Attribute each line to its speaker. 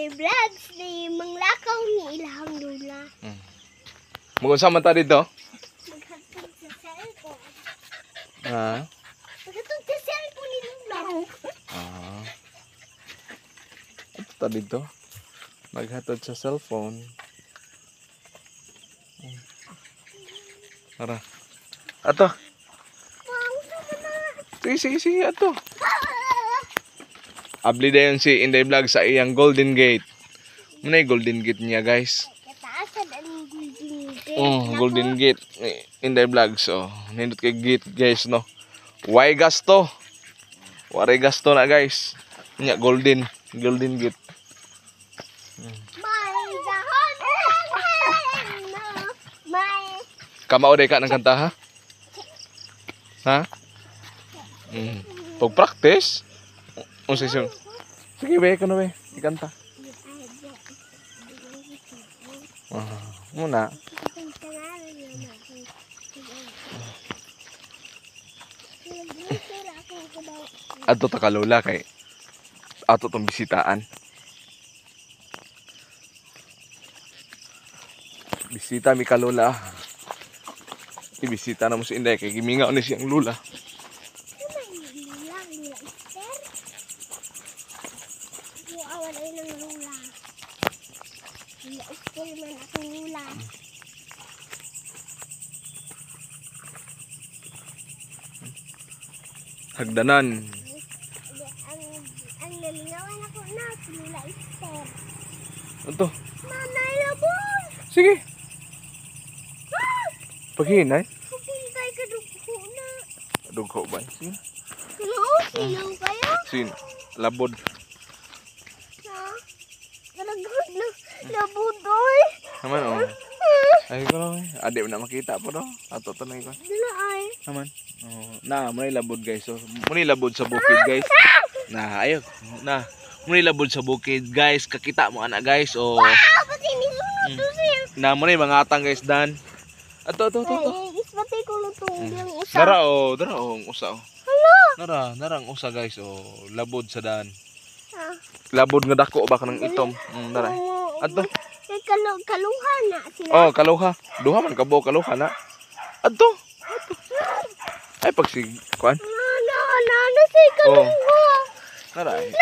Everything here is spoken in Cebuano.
Speaker 1: Inday Vlogs ni manglakaw ni ilahang lula.
Speaker 2: Magunsa man ta dito?
Speaker 1: Maghatod sa cellphone.
Speaker 2: Ha?
Speaker 1: Maghatod sa cellphone ni lula.
Speaker 2: Ah. Ato ta dito. Maghatod sa cellphone. Tara. Ato.
Speaker 1: Wow, sama na.
Speaker 2: Sige, sige, sige, ato. Abli dayon si Inday Vlog sa iyang Golden Gate. Muna yung Golden Gate niya, guys.
Speaker 1: Kataasan ang golden gate.
Speaker 2: Oh, Golden Gate. Ni Inday Vlog. So, nindot kay gate, guys, no. Why gasto? Wari gasto na, guys. Nya golden, Golden Gate.
Speaker 1: May dahon ng may
Speaker 2: Kamao day ka ng kanta, ha? Ha? Pag practice, unsa siya? Sige, be, kuno be, ikanta. Ah, muna. Adto ta kalola kay ato tong bisitaan. Bisita mi kalola. Ibisita na mo si Inday kay gimingaw ni siyang lula. Hagdanan.
Speaker 1: Ang nalingawan ako na, si Lula Esther.
Speaker 2: Ato.
Speaker 1: Manay labon!
Speaker 2: Sige. Paghinay.
Speaker 1: Pupuntay ka dugho na.
Speaker 2: Dugho ba? Sige.
Speaker 1: Ano? Sino kayo?
Speaker 2: Sin labod.
Speaker 1: Ha? Karagot na. Labod, oy.
Speaker 2: Naman oh. Ay ko lang eh. Adi mo na makita po do. Ato to na ikon.
Speaker 1: Dila ay.
Speaker 2: Naman. Oh, na mo labod, guys. So, mo labod sa bukid, guys. Na ayo. Na mo labod sa bukid, guys. Kakita mo ana, guys. Oh.
Speaker 1: Ah, pati ni sunod to siya.
Speaker 2: Na mo na yung mga atang, guys, dan. Ato ato ato. Ato.
Speaker 1: Ay, ispatay ko lutong yung usa.
Speaker 2: Nara oh, dara oh, ang usa oh.
Speaker 1: Hala!
Speaker 2: Nara, nara ang usa, guys, oh. Labod sa dan.
Speaker 1: Ah.
Speaker 2: Labod nga dako ba kanang itom. Nara.
Speaker 1: Oo.
Speaker 2: Ato.
Speaker 1: Kay kaluha na sila.
Speaker 2: Oh, kaluha. Duha man ka buok kaluha na. Adto. Adto. Ay pag sig kuan.
Speaker 1: Na, na, na, na, si kaluha.
Speaker 2: Nara. Ay.